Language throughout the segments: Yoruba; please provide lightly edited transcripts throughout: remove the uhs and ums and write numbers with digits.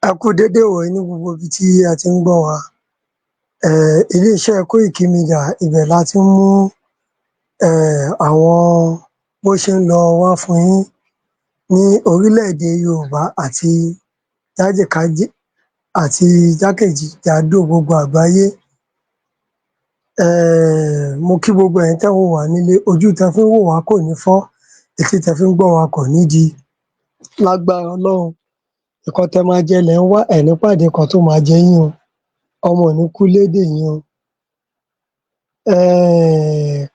Ẹ kú dédé ìwòyí ní gbogbo ibi tí ẹ ti ń gbọ́ wa. Ilé-iṣẹ́ Koiki Media, ibẹ̀ la ti ń mú àwọn bó ṣe ń lọ wá fún yín ní orílẹ̀-èdè Yorùbá àti jákèjádò gbogbo àgbáyé. Mo kí gbogbo ẹ̀yin tẹ́ ń wò wá nílé, ojú tẹ́ fi ń wò wá kò ní fọ́, etí tẹ́ fi ń gbọ́ wa kò ní di. Lágbára Ọlọ́run, nǹkan tẹ́ máa jẹ lẹ̀ ń wá, ẹ̀ ní pàdé nǹkan tó máa jẹ yín o. Ọmọ ò ní kú lédè yín o.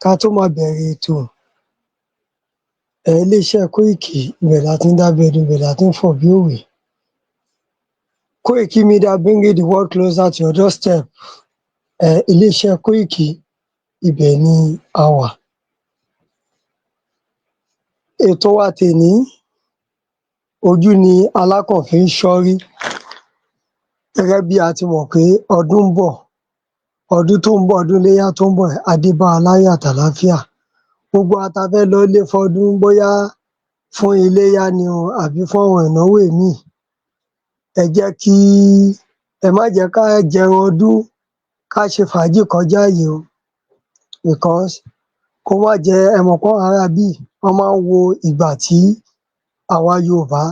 Ká tó máa bẹ̀rẹ̀ ètò, ilé-iṣẹ́ Koiki, ibẹ̀ la ti ń dábí ẹdun, ibẹ̀ la ti ń fọ̀ bí òwe. Koiki Media, bringing the world closer to your doorstep. Ilé-iṣẹ́ Koiki, ibẹ̀ ni a wà. Ètò wa tèní, ojú ni alákàn fi ń ṣọ́rí. Gẹ́gẹ́ bí a ti mọ̀ pé ọdún ń bọ̀, ọdún tó ń bọ̀, ọdún iléyá tó ń bọ̀, á dé bá wa láyọ̀ àtàláfíà. Gbogbo àwa tá fẹ́ lọlé fọdún, bóyá fún iléyá ni o àbí fún àwọn ìnáwó ìmíì, ẹ jẹ́ kí ẹ má jẹ́ ká jẹran ọdún, ká ṣe fàájì kọjá àyè o, because kó má jẹ́, ẹ mọ̀ pé àwọn ará ibí yìí, wọ́n máa ń wo ìgbà tí àwa Yorùbá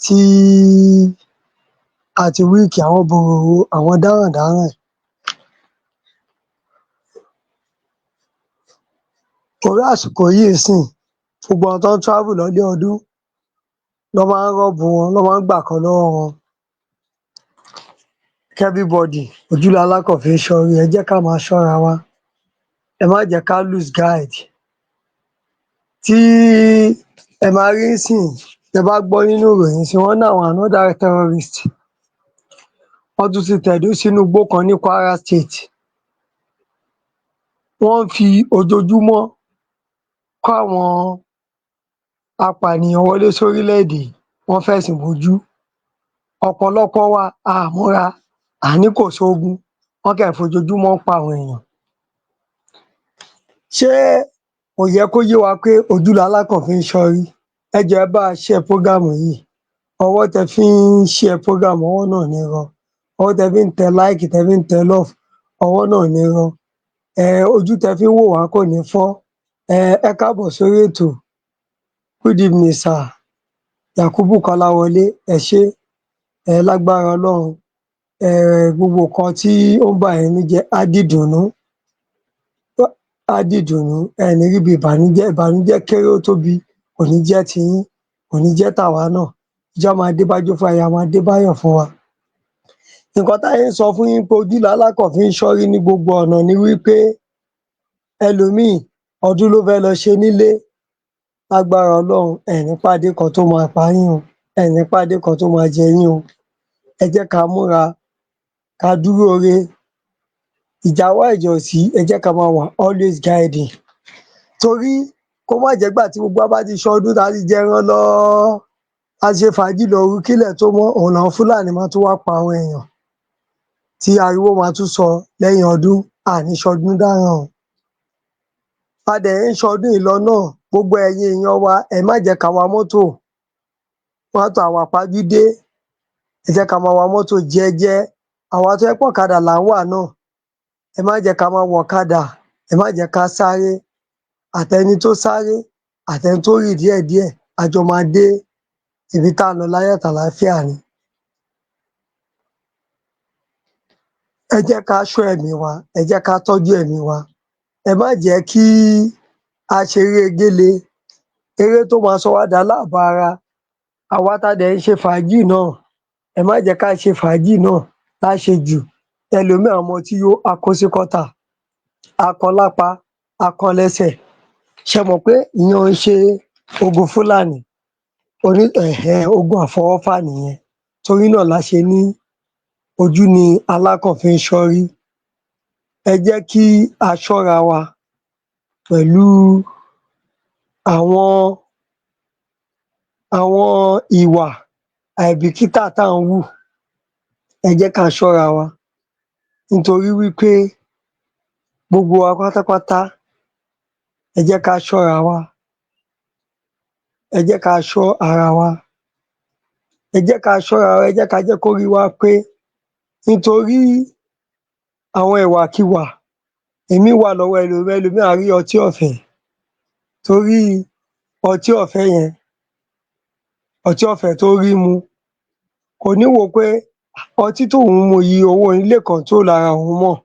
tí a ti weak, àwọn bòròró, àwọn dáràndáràn. Torí àsìkò yìí ńsìnyí, gbogbo àwọn tó ń travel lọlé ọdún ná máa ń rob wọn, ná máa ń gbà nǹkan lọ́wọ́ wọn. Kí everybody, ojú lalákàn fi ń ṣọ́rí, ẹ jẹ́ ká máa ṣọ́ra wa, ẹ má jẹ́ ká lose guide. Tí ẹ máa rí ńsìnyí, tẹ bá gbọ́ nínú ìròyìn ńsìnyí, wọ́n ní àwọn another terrorist, wọ́n tún ti tẹ̀dó sínú igbó kan ní Kwara State. Wọ́n ń fi ojoojúmọ́ kó àwọn apànìyàn wọlé sórílẹ̀-èdè, wọ́n fẹ̀sìn bojú. Ọ̀pọ̀lọpọ̀ wa, a à múra, à ní kò sógun, wọ́n kàn fojoojúmọ́ pa àwọn èèyàn. Ṣé kò yẹ kó yé wa pé ojú lalákàn fi ń ṣọ́rí? Ẹ jọ̀ọ́, ẹ bá wa share program yìí. Ọwọ́ tẹ fi ń share program, ọwọ́ náà ò ní rọ. Ọwọ́ tẹ fi ń tẹ like, tẹ fi ń tẹ love, ọwọ́ náà ò ní rọ. Ojú tẹ fi ń wò wá kò ní fọ́. Ẹ káàbọ̀ sórí ètò. Good evening, sir. Yakubu Kọ́láwọlé, ẹ ṣé. Lágbára Ọlọ́run, gbogbo nǹkan tí ó ń bà yín nínú jẹ́ á dìdùnnú, á dìdùnnú. Ẹ ní ríbi ìbànújẹ́, ìbànújẹ́ kéré ó tóbi kò ní jẹ́ tiyín, kò ní jẹ́ tàwa náà. Ijó á máa dé bájó fún wa, ayọ̀ á máa dé báyọ̀ fún wa. Nǹkan táyé ń sọ fún yín pé ojú lalákàn fi ń ṣọ́rí ní gbogbo ọ̀nà ni wí pé ẹlòmíì, ọdún ló fẹ́ lọ ṣe nílé. Lágbára Ọlọ́run, ẹ ní pàdé nǹkan tó máa pa yín o, ẹ ní pàdé nǹkan tó máa jẹ yín o. Ẹ jẹ́ ká múra, ká dúró re. Ìjà wá, ìjà ò sí, ẹ jẹ́ ká máa wà always guiding, torí kó má jẹ́ ìgbà tí gbogbo wa bá ti ṣọdún, tá ti jẹran lọ, a ṣe fàájì lóru, kílẹ̀ tó mọ́, òun làwọn Fúlàní máa tún wá pa àwọn èèyàn, tí ariwo máa tún sọ lẹ́yìn ọdún. A ní ṣọdún dáràn o. A dẹ̀ ń ṣọdún yìí lọ náà, gbogbo ẹ̀yin èèyàn wa, ẹ má jẹ́ ká wa mọ́tò mọ́tò àwàpajúdé, ẹ jẹ́ ká máa wa mọ́tò jẹ́jẹ́. Àwa tó jẹ́ pé ọ̀kadà là ń wà náà, ẹ má jẹ́ ká máa wọ̀kadà, ẹ má jẹ́ ká sáré. Àtẹni tó sáré, àtẹni tó rìn díẹ̀díẹ̀, a jọ máa dé ibi tá ń lọ láyọ̀ àtàláfíà ni. Ẹ jẹ́ ká ṣọ́ ẹ̀mí wa, ẹ jẹ́ ká tọ́jú ẹ̀mí wa. Ẹ má jẹ́ kí a ṣeré egéle, eré tó máa sọ wá daláàbọ̀ ara. Àwa tá dẹ̀ ń ṣe fàájì náà, ẹ má jẹ́ ká ṣe fàájì náà láṣejù. Ẹlòmíì á mọtí yó, á kó sí kọ́tà, á kán lápá, á kán lẹ́sẹ̀. Ṣẹ mọ̀ pé ìyẹn ò ń ṣe ogun Fúlàní oní ogun àfọwọ́fà nìyẹn. Torí náà la ṣe ní ojú ni alákàn fi ń ṣọ́rí. Ẹ jẹ́ kí a ṣọ́ra wa pẹ̀lú àwọn ìwà àìbìkítà tá ń hù. Ẹ jẹ́ ká ṣọ́ra wa, nítorí wí pé gbogbo wa pátápátá, ẹ jẹ́ ká ṣọ́ra wa, ẹ jẹ́ ká ṣọ́ ara wa. Ẹ jẹ́ ká ṣọ́ra wa, ẹ jẹ́ ká jẹ́ kórí wa pé, nítorí àwọn ìwàkiwà ìmíì wà lọ́wọ́ ẹlòmíì. Ẹlòmíì á rí ọtí ọ̀fẹ́, torí ọtí ọ̀fẹ́ yẹn, ọtí ọ̀fẹ́ tó rí mu, kò ní wò ó pé ọtí tóun mu yìí, òun ò ní lè control ara òun mọ́.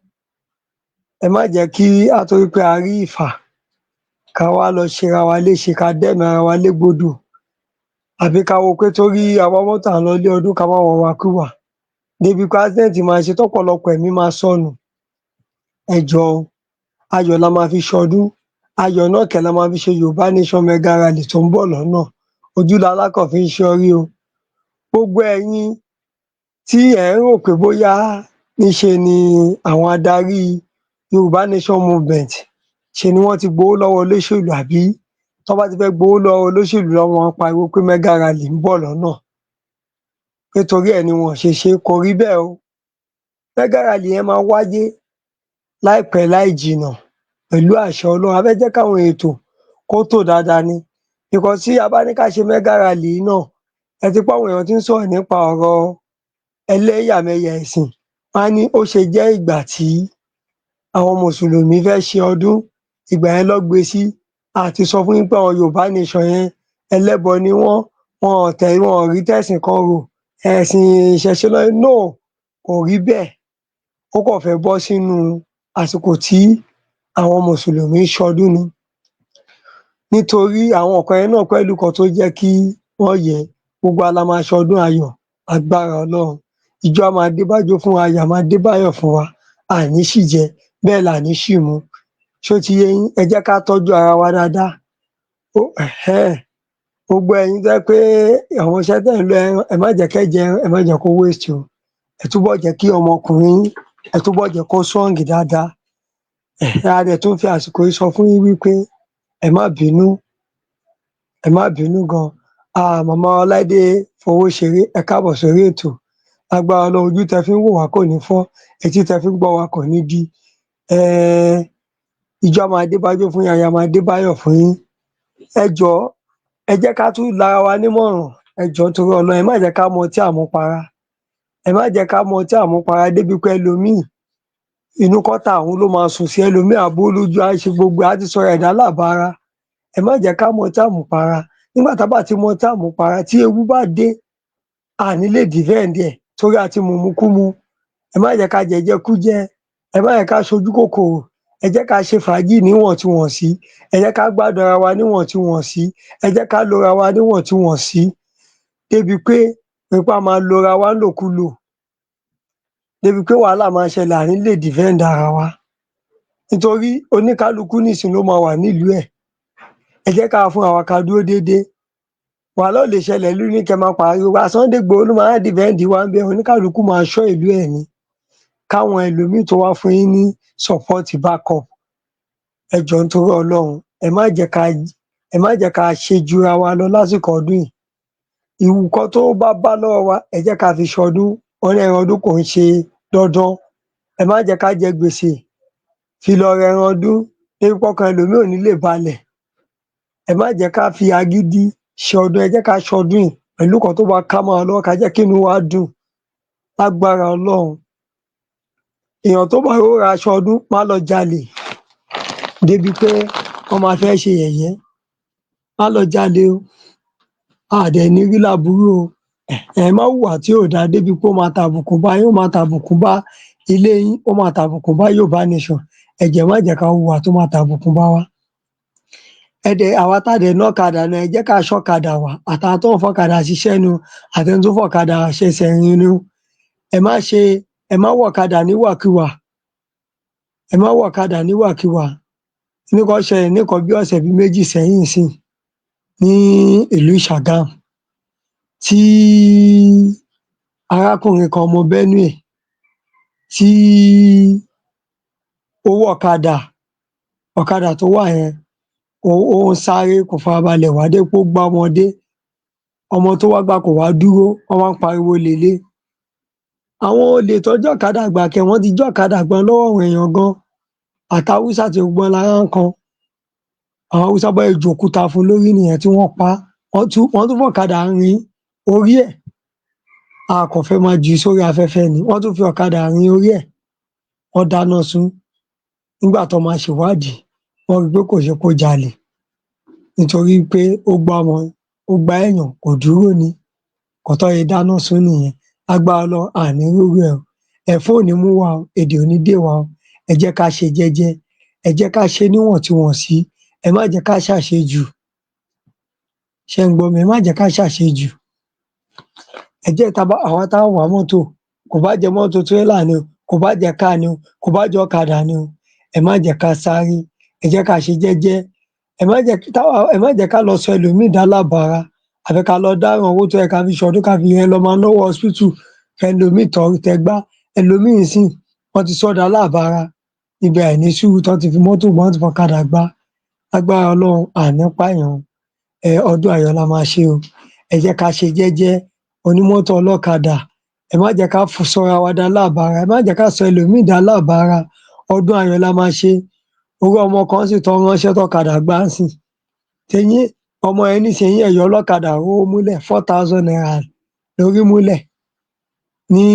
Ẹ má jẹ́ kí á torí pé a rí ìfà, ká wá lọ ṣera wa léṣe, ká dẹ́mìí ara wa légbodò, àbí ká wo pé torí a wa mọ́tò, à ń lọlé ọdún, ká wá wàwàkuwà débi pé accident máa ṣe, tọ́pọ̀lọpọ̀ ẹ̀mí máa sọnù. Ẹ jọ̀ọ́ o, ayọ̀ la máa fi ṣọdún, ayọ̀ náà kẹ̀ la máa fi ṣe Yorùbá Nation Mega Rally tó ń bọ̀ lọ́nà. Ojú lalákàn fi ń ṣọ́rí o. Gbogbo ẹ̀yin tí ẹ̀ ń rò pé bóyá níṣe ni àwọn adarí Yorùbá Nation Movement, ṣe ni wọ́n ti gbowó lọ́wọ́ olóṣèlú, àbí tán bá ti fẹ́ gbowó lọ́wọ́ olóṣèlú lọ́ máa ń pariwo pé mega rally ń bọ̀ lọ́nà, pé torí ẹ̀ ni wọn ò ṣe ṣé, kò rí bẹ́ẹ̀ o. Mega rally yẹn máa wáyé láìpẹ́ láì jìnà pẹ̀lú àṣẹ Ọlọ́run. A fẹ́ jẹ́ káwọn ètò kó tò dáadáa ni, because tí a bá ní ká ṣe mega rally yìí náà, ẹ ti pé àwọn èèyàn tí ń sọ̀rọ̀ nípa ọ̀rọ̀ ẹlẹ́yàmẹyà ẹ̀sìn. Wọ́n á ní ó ṣe jẹ́ ìgbà tí àwọn mùsùlùmí fẹ́ ṣe ọdún, ìgbà yẹn lọ́ gbé sí. A ti sọ fún yín pé àwọn Yorùbá Nation yẹn, ẹlẹ́bọ ni wọ́n, wọn ò tẹ̀, wọn ò rí tẹ̀sìn kan rò, ẹ̀sìn ìṣẹ̀ṣe lọ. No, kò rí bẹ́ẹ̀. Ó kàn fẹ́ bọ́ sínú àsìkò tí àwọn mùsùlùmí ń ṣọdún ni, nítorí àwọn nǹkan yẹn náà pẹ̀lú nǹkan tó jẹ́ kí wọ́n yẹ̀. Gbogbo wa la máa ṣọdún ayọ̀, agbára Ọlọ́run. Ijó á máa dé bájó fún wa, ayọ̀ á máa dé báyọ̀ fún wa, a ní ṣìjẹ, bẹ́ẹ̀ là ní ṣìmu. Ṣó ti yé yín? Ẹ jẹ́ ká tọ́jú ara wa dáadáa. Ó gbogbo ẹ̀yin tó jẹ́ pé àwọn iṣẹ́ tẹ́ ń lọ, ẹ má jẹ́ kẹ́jẹ̀ ẹ má jẹ́ kó waste o. Ẹ túbọ̀ jẹ́ kí ọmọkùnrin yín, ẹ túbọ̀ jẹ́ kó strong dáadáa. A dẹ̀ tún fi àsìkò yìí sọ fún yín wípé ẹ má bínú, ẹ má bínú gan. Màmá Ọláìdé Fowóṣeré, ẹ káàbọ̀ sórí ètò. Lágbára Ọlọ́run, ojú tẹ fi ń wò wá kò ní fọ́, etí tẹ fi ń gbọ́ wa kò ní di. Ijó á máa dé bájó fún yín, ayọ̀ á máa dé báyọ̀ fún yín. Ẹ jọ̀ọ́, ẹ jẹ́ ká tún lára wa nímọ̀ràn. Ẹ jọ̀ọ́, nítorí Ọlọ́run, ẹ má jẹ́ ká mu ọtí àmupara, ẹ má jẹ́ ká mu ọtí àmupara débi pé ẹlòmíì, inú kọ́tà òun ló máa sùn sí, ẹlòmíì àbó lójú, á ṣe gbogbo ẹ̀, á ti sọra ẹ̀ dálábàára. Ẹ má jẹ́ ká mu ọtí àmupara. Nígbà tá bá ti mu ọtí àmupara, tí ewu bá dé, a ní lè defend ẹ̀ torí a ti mùmukúmu. Ẹ má jẹ́ ká jẹ̀jẹkújẹ, ẹ má jẹ́ ká ṣojú kòkòrò. Ẹ jẹ́ ká ṣe fàájì níwọ̀ntúnwọ̀nsí, ẹ jẹ́ ká gbádùn ara wa níwọ̀ntúnwọ̀nsí, ẹ jẹ́ ká lora wa níwọ̀ntúnwọ̀nsí, débi pé ipá máa lora wa nílòkulò, débi pé wàhálà máa ṣẹlẹ̀, à ní lè defend ara wa, nítorí oníkálukú nísìnyí ló máa wà nílùú ẹ̀. Ẹ jẹ́ ká fúnra wa ká dúró déédé. Wàhálà ò lè ṣẹlẹ̀ lóní kẹ́ máa pariwo wá Sunday Igboho ló máa defend wa ńbẹ̀. Oníkálukú máa ṣọ́ ìlú ẹ̀ ni, káwọn ẹlòmíì tó wá fún yín ní support, backup. Ẹ jọ̀ọ́, nítorí Ọlọ́run, ẹ má jẹ́ ká ṣe jura wa lọ lásìkò ọdún yìí. Nǹkan tó bá bá lọ́wọ́ wa, ẹ jẹ́ ká fi ṣọdún. Wọ́n ní ẹran ọdún kò ń ṣe dandan. Ẹ má jẹ́ ká jẹ gbèsè fi lọ rẹran ọdún débi pọ́kàn ẹlòmíì ò ní lè balẹ̀. Ẹ má jẹ́ ká fi agídí ṣe ọdún. Ẹ jẹ́ ká ṣọdún yìí pẹ̀lú nǹkan tó bá ká mọ́ wa lọ́wọ́, ká jẹ́ kí inú wa dùn. Lágbára Ọlọ́run, èèyàn tó bá rówó ra aṣọ ọdún, má lọ jalè débi pé wọ́n máa fẹ́ ṣe yẹ̀yẹ́. Má lọ jalè o. A dẹ̀ ní rí láburú o. Ẹ má hùwà tí ò dáa débi pé ó máa tàbùkù bá yín, ó máa tàbùkù bá ilé yín, ó máa tàbùkù bá Yorùbá Nation. Ẹ jọ̀ọ́, ẹ má jẹ́ ká hùwà tó máa tàbùkù bá wa. Ẹ dẹ̀ àwa tá dẹ̀ nọ́kadà náà, ẹ jẹ́ ká ṣọ́kadà wà, àtàwọn tó ń fọ̀kadà ṣiṣẹ́ ni o, àtẹni tó fọ̀kadà ṣẹsẹ̀ rìn ni o. Ẹ má wọ̀kadà níwàkiwà, ẹ má wọ̀kadà níwàkiwà. Nǹkan ṣẹlẹ̀ ní nǹkan bí ọ̀sẹ̀ bíi 2 sẹ́yìn nísìnyí ní ìlú Ṣàgámù, tí arákùnrin kan, ọmọ Benue, tí ó wọ̀kadà, ọ̀kadà tó wà yẹn, ó ń sáré, kò farabalẹ̀ wà, débi pé ó gbá ọmọdé. Ọmọ tó wá gbá kò wá dúró, wọ́n wá ń pariwo olè lé. Àwọn olè tó jọ́kadà gbà kẹ̀, wọ́n ti jọ́kadà gbà lọ́wọ́ àwọn èèyàn gan, àtàwùsá àti gbogbo wọn lára ń kan. Àwọn Haúsá bá ṣe ju òkúta fún un lórí nìyẹn tí wọ́n pa á. Wọ́n tún fọ̀kadà rin orí ẹ̀. A kàn fẹ́ máa jù ú sórí afẹ́fẹ́ ni. Wọ́n tún fi ọ̀kadà rin orí ẹ̀, wọ́n dáná sun. Nígbà tó máa ṣèwádìí, wọ́n rí i pé kò ṣe kó jalè, nítorí pé ó gbá wọn, ó gbá èèyàn, kò dúró ni. Nǹkan tó ṣe dáná sun nìyẹn. Lágbára Ọlọ́run, a ní rírú ẹ̀ o. Ẹ̀fún ò ní mú wa o, èdè ò ní dè wá o. Ẹ jẹ́ ká ṣe jẹ́jẹ́, ẹ jẹ́ ká ṣe níwọ̀ntúnwọ̀nsí, ẹ má jẹ́ ká ṣàṣejù. Ṣé ń gbọ́ mi? Ẹ má jẹ́ ká ṣàṣejù. Ẹ jẹ́ tá bá àwa tá wà mọ́tò, kò bá jẹ́ mọ́tò tírélà ni o, kò bá jẹ́ car ni o, kò bá jẹ́ ọ̀kadà ni o, ẹ má jẹ́ ká sáré, ẹ jẹ́ ká ṣe jẹ́jẹ́. Ẹ má jẹ́ táwa, ẹ má jẹ́ ká lọ sọ ẹlòmíì dálábàárà àbí ká lọ dáràn owó tó yẹ ká fi ṣọdún, ká fi yẹn lọ máa náwó hospital ẹlòmíì tọ́ tẹgbá ẹlòmíì sìn. Wọ́n ti sọ́ dalábàárà níbi àìní sùúrù tán ti fi mọ́tò gbá, wọ́n ti fọ̀kadà gbá. Lágbára Ọlọ́run, àní pààyàn o. Ẹ ọdún ayọ̀ la máa ṣe o. Ẹ jẹ́ ká ṣe jẹ́jẹ́. Onímọ́tò, ọlọ́kadà, ẹ má jẹ́ ká sọra wa dalábàárà, ẹ má jẹ́ ká sọ ẹlòmíì dalábàárà. Ọdún ayọ̀ la máa ṣe. Orú ọmọ kan sì tán ránṣẹ́ tọ́kadà gbá ń sìn tẹyín ọmọ yẹn nísìnyí, ẹ̀yọ́ ọlọ́kadà rówó múlẹ̀, ₦4,000 lórí múlẹ̀ ní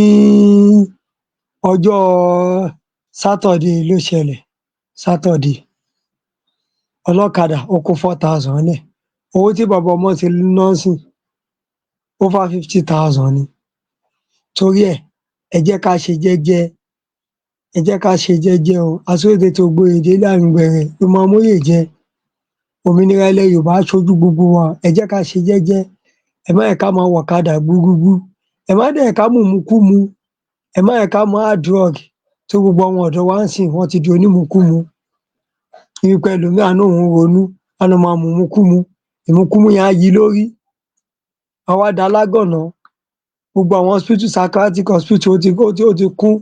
ọjọ́ Saturday ló ṣẹlẹ̀. Saturday, ọlọ́kadà ó kó 4,000 lẹ̀. Owó tí bàbá ọmọ ti ná sìn, over 50,000 ni. Torí ẹ̀, ẹ jẹ́ ká ṣe jẹ́jẹ́, ẹ jẹ́ ká ṣe jẹ́jẹ́ o. Asúré tètè ògbóyè délé, àrùngbẹ̀rẹ̀ ló máa móyè jẹ. Òmìnira ilẹ̀ Yorùbá á ṣojú gbogbo wa. Ẹ jẹ́ ká ṣe jẹ́jẹ́. Ẹ má jẹ́ ká máa wọ̀kadà gbúgbúgbú, ẹ má dẹ̀ ká mùmukúmu, ẹ má jẹ́ ká mu hard drug tí gbogbo àwọn ọ̀dọ́ wa ń sìn. Wọ́n ti di onímukúmu wípé ẹlòmíì á ní òun ronú, á lọ máa mùmukúmu, ìmukúmu yẹn á yí lórí, á wá da alágànná. Gbogbo àwọn hospital, psychiatric hospital, ó ti kún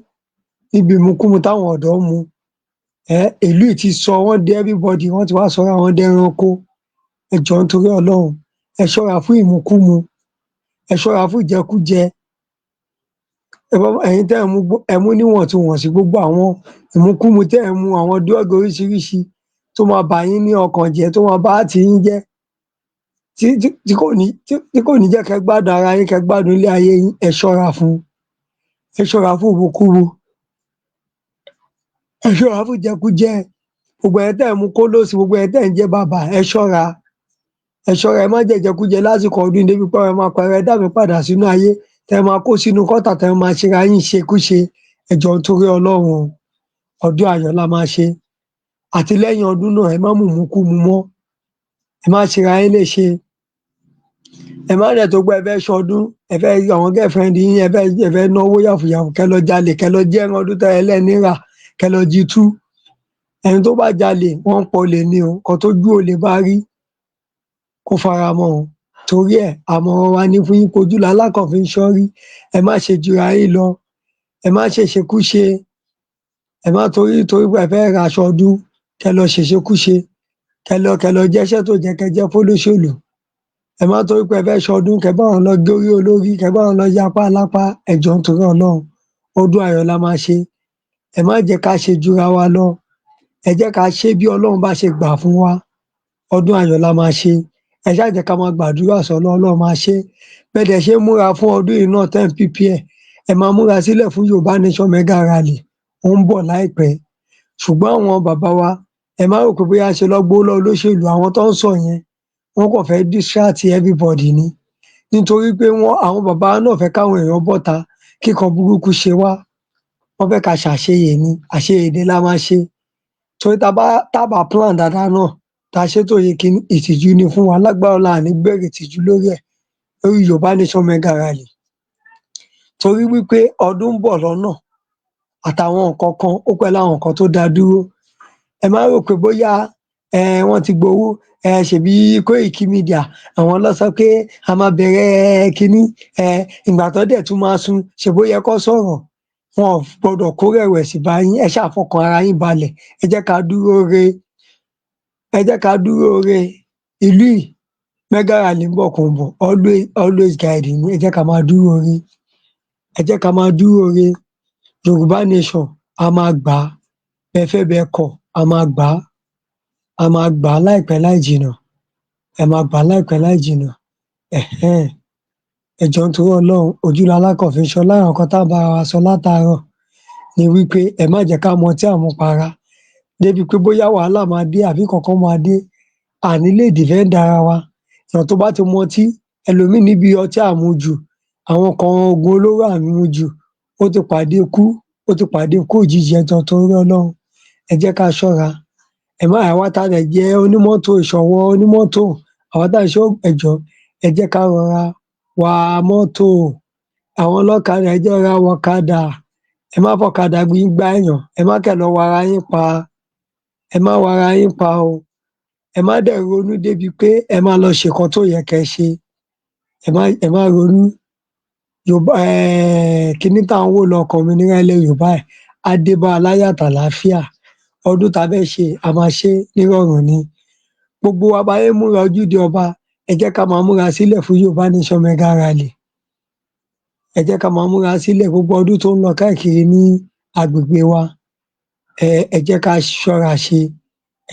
níbi ìmukúmu táwọn ọ̀dọ́ ń mu. Ìlú yìí ti sọ wọ́n di everybody, wọ́n ti wá sọra wọn dẹranko. Ẹ jọ̀ọ́, nítorí Ọlọ́run, ẹ ṣọ́ra fún ìmukúmu, ẹ ṣọ́ra fún ìjẹkújẹ. Ẹ̀yin tẹ́ ẹ̀ ń mugbó, ẹ mú níwọ̀ntúnwọ̀nsì. Gbogbo àwọn ìmukúmu tẹ́ ẹ̀ ń mu, àwọn drug oríṣiríṣi tó máa bà yín ní ọkàn jẹ́, tó máa ba heart yín jẹ́, tí kò ní jẹ́ kẹ́ gbádùn ara yín, kẹ́ gbádùn ilé ayé yín, ẹ ṣọ́ra fún un. Ẹ ṣọ́ra fún ìmukúmu, ẹ ṣọ́ra fún ìjẹkújẹ. Gbogbo ẹ̀yin tẹ́ ẹ̀ ń mu kólóòsì, gbogbo ẹ̀yin tẹ́ ẹ̀ ń jẹ bàbà, ẹ ṣọ́ra, ẹ ṣọ́ra. Ẹ má jẹ ìjẹkújẹ lásìkò ọdún débi pé ẹ máa pariwo, "Ẹ dá mi padà sínú ayé," tẹ́ ẹ máa kó sínú kọ́tà, tẹ́ ẹ máa ṣera yín ṣekúṣe. Ẹ jọ̀ọ́, nítorí Ọlọ́run o, ọdún ayọ̀ la máa ṣe. Àti lẹ́yìn ọdún náà, ẹ má mùmukúmu mọ́, ẹ má ṣera yín léṣe. Ẹ má dẹ̀ tó pé ẹ fẹ́ ṣọdún, ẹ fẹ́ àwọn girlfriend yín, ẹ fẹ́ náwó yàfùyàfù, kẹ́ lọ jalè, kẹ́ lọ jí ẹran ọdún tẹ́ ẹ lẹ́ní rà, kẹ́ lọ jí tú. Ẹni tó bá jalè, wọ́n ń pọlè ni o. Nǹkan tójú olè bá rí, kó fara mọ́ o. Torí ẹ̀, àmọ̀ràn wa ní fún yín pé ojú lalákàn fi ń ṣọ́rí. Ẹ má ṣe jura yín lọ, ẹ má ṣèṣekúṣe. Ẹ má torí pé ẹ fẹ́ ra aṣọ ọdún, kẹ́ lọ ṣèṣekúṣe, kẹ́ lọ jẹ́ṣẹ́ tó jẹ́ kẹ́ jẹ́ fólóṣèlú. Ẹ má torí pé ẹ fẹ́ ṣọdún, kẹ́ bá wọn lọ gé orí olórí, kẹ́ bá wọn lọ yapá alápá. Ẹ jọ̀ọ́, nítorí Ọlọ́run, ọdún ayọ̀ la máa ṣe. Ẹ má jẹ́ ká ṣe jura wa lọ, ẹ jẹ́ ká ṣe bí Ọlọ́run bá ṣe gbà fún wa. Ọdún ayọ̀ la máa ṣe. Ẹ ṣáà jẹ́ ká máa gbàdúrà sọ́lọ́run, Ọlọ́run máa ṣe é. Bẹ́ẹ̀ dẹ̀ ṣe ń múra fún ọdún yìí náà, tẹ́ ń prepare, ẹ máa múra sílẹ̀ fún Yorùbá Nation mega rally. Ó ń bọ̀ láìpẹ́. Ṣùgbọ́n àwọn bàbá wa, ẹ má rò pé bóyá ṣe lọ́ gbówó lọ́wọ́ olóṣèlú. Àwọn tó ń sọ yẹn, wọ́n kàn fẹ́ distract everybody ni, nítorí pé wọ́n, àwọn bàbá wa náà fẹ́ káwọn èèyàn bọ́ta kíkan burúkú ṣe wá. Wọ́n fẹ́ ká ṣàṣeyè ni. Àṣeyèdè la máa ṣe, torí tá bá plan dáadáa náà, tá a ṣètò yìí, kí ìtìjú ni fún wa. Lágbára Ọlọ́run, àní gbèrè ìtìjú lórí ẹ̀, lórí Yorùbá Nation mega rally, torí wípé ọdún ń bọ̀ lọ́nà àtàwọn nǹkan kan, ó pẹ̀lú àwọn nǹkan tó dá dúró. Ẹ má rò pé bóyá wọ́n ti gbowó ẹ. Ṣèbí Koiki Media, àwọn ló sọ pé a máa bẹ̀rẹ̀ kínní ẹ. Ìgbà tó dẹ̀ tún máa sún, ṣèbó yẹ kó sọ̀rọ̀. Wọn ò gbọdọ̀ kó rẹ̀wẹ̀sì bá yín. Ẹ ṣáà fọkàn ara yín balẹ̀. Ẹ jẹ́ ká dúró re, ẹ jẹ́ ká dúró re. Ìlú yìí, mega rally ń bọ̀, kò ń bọ̀, always, always guide ni. Ẹ jẹ́ ká máa dúró re, ẹ jẹ́ ká máa dúró re. Yorùbá Nation, a máa gbà á. Bẹ́ẹ̀ fẹ́ bẹ́ẹ̀ kọ̀, a máa gbà á, a máa gbà á láìpẹ́ láì jìnnà. Ẹ máa gbà á láìpẹ́ láì jìnnà. Ẹ̀hẹ́n. Ẹ jọ̀ọ́ nítorí Ọlọ́run, ojú lalákàn fi ń ṣọ́. Lára nǹkan tá à ń bára wa sọ látàárọ̀ ni wí pé ẹ má jẹ́ ká mọtí àmupara débi pé bóyá wàhálà máa dé àbí nǹkan máa dé, a ní lè defend ara wa. Èèyàn tó bá ti mọtí, ẹlòmíì níbi ọtí àmujù, àwọn kan oògùn olóró àmujù, ó ti pàdé ikú, ó ti pàdé ikú òjijì. Ẹ jọ̀ọ́ torí Ọlọ́run, ẹ jẹ́ ká ṣọ́ra. Ẹ má àwa tá a dẹ̀ jẹ́ onímọ́tò, ìṣọ̀wọ́ onímọ́tò, àwa tá à ń ṣe, ẹ jọ̀ọ́, ẹ jẹ́ ká rọra wa mọ́tò. Àwọn ọlọ́kadà, ẹ jẹ́ rọra wọ̀kadà, ẹ má fọ̀kadà gbá èèyàn, ẹ má kẹ̀ lọ wara yín pa, ẹ má wara yín pa o. Ẹ má dẹ̀ ronú débi pé ẹ máa lọ ṣe nǹkan tó yẹ kẹ́ ẹ ṣe. Ẹ má ronú. Yorùbá kiní tá à ń wò lọ́ọ̀ọ́kán, òmìnira ilẹ̀ Yorùbá yìí á dé bá wa láyọ̀ àtàlàáfíà. Ọdún tá a fẹ́ ṣe, a máa ṣé nírọ̀rùn ni. Gbogbo wa bá ṣe ń múra Ojúde Ọba, ẹ jẹ́ ká máa múra sílẹ̀ fún Yorùbá Nation Mega Rally. Ẹ jẹ́ ká máa múra sílẹ̀. Gbogbo ọdún tó ń lọ káàkiri ní agbègbè wa, ẹ jẹ́ ká ṣọ́ra ṣe,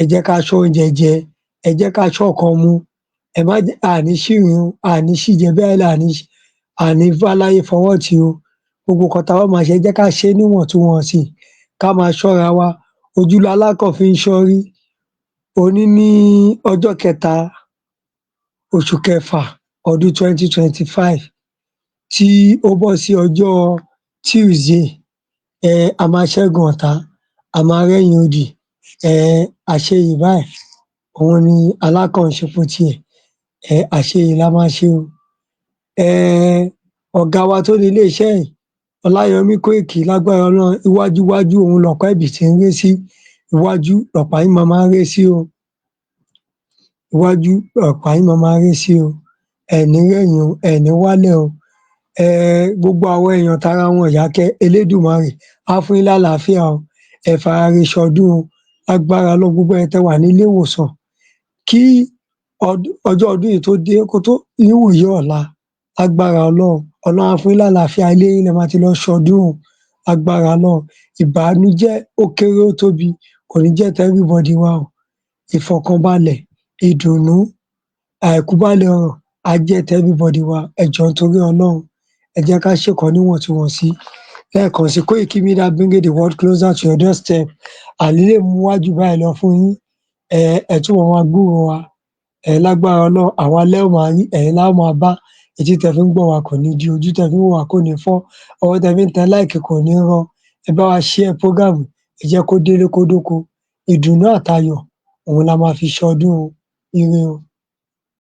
ẹ jẹ́ ká ṣọ́ oúnjẹ jẹ, ẹ jẹ́ ká ṣọ́ nǹkan mu. Ẹ má jẹ́ a ní ṣìrìn o, a ní ṣìjẹ, bẹ́ẹ̀ là ní a ní báláyé fọwọ́ tì o. Gbogbo nǹkan tá a bá máa ṣe, ẹ jẹ́ ká ṣe é níwọ̀ntúnwọ̀nsì, ká máa ṣọ́ra wa. Ojú lalákàn fi ń ṣọ́rí. Òní ní ọjọ́ 3 oṣù kẹfà ọdún 2025, tí ó bọ́ sí ọjọ́ Tuesday. A máa ṣẹ́gun ọ̀tá, a máa rẹ́yìn odì. Àṣeyè báyìí òun ni alákàn ń ṣepo tiẹ̀. Àṣeyè la máa ṣe o. Ọ̀gá wa tó ní iléeṣẹ́ yìí, Ọláyọmí Kóìkì, lágbára Ọlọ́run, iwájú iwájú òun lọ̀pá ẹ̀bìtì ń ré sí, iwájú lọ̀pá yín máa máa ré sí o, iwájú lọ̀pá yín máa máa ré sí o. Ẹ ní rẹ̀yìn o, ẹ ní wálẹ̀ o. Gbogbo àwọn èèyàn tára wọn ò yá kẹ́, Elédùmarè á fún yín lálàáfíà o. Ẹ fara re ṣọdún o. Lágbára Ọlọ́run, gbogbo ẹ̀yin tẹ́ wà nílé ìwòsàn, kí ọjọ́ ọdún yìí tó dé, kó tó níwòyí ọ̀la, lágbára Ọlọ́run, Ọlọ́run á fún yín lálàáfíà, ilé yín lẹ máa ti lọ ṣọdún o. Lágbára Ọlọ́run, ìbànújẹ́, ó kéré ó tóbi, kò ní jẹ́ ti everybody wa o. Ìfọ̀kànbalẹ̀, ìdùnnú, àìkú baálẹ̀ ọrọ̀ á jẹ́ ti everybody wa. Ẹ jọ̀ọ́ nítorí Ọlọ́run, ẹ jẹ́ ká ṣèkan níwọ̀ntúnwọ̀nsí. Lẹ́ẹ̀kan sí, Koiki Media, bringing the world closer to your doorstep. Àní lè mú wájú báyìí lọ fún yín. Ẹ túbọ̀ máa gbúròó wa. Lágbára Ọlọ́run, àwa lẹ́ ó máa rí, ẹ̀yin lá ó máa bá. Etí tẹ́ fi ń gbọ́ wa kò ní di, ojú tẹ́ fi ń wò wá kò ní fọ́, ọwọ́ tẹ́ fi ń tẹ like kò ní rọ. Ẹ bá wa share program, ẹ jẹ́ kó délé kó dóko. Ìdùnnú àtayọ̀ òun la máa fi ṣọdún o. Ire o.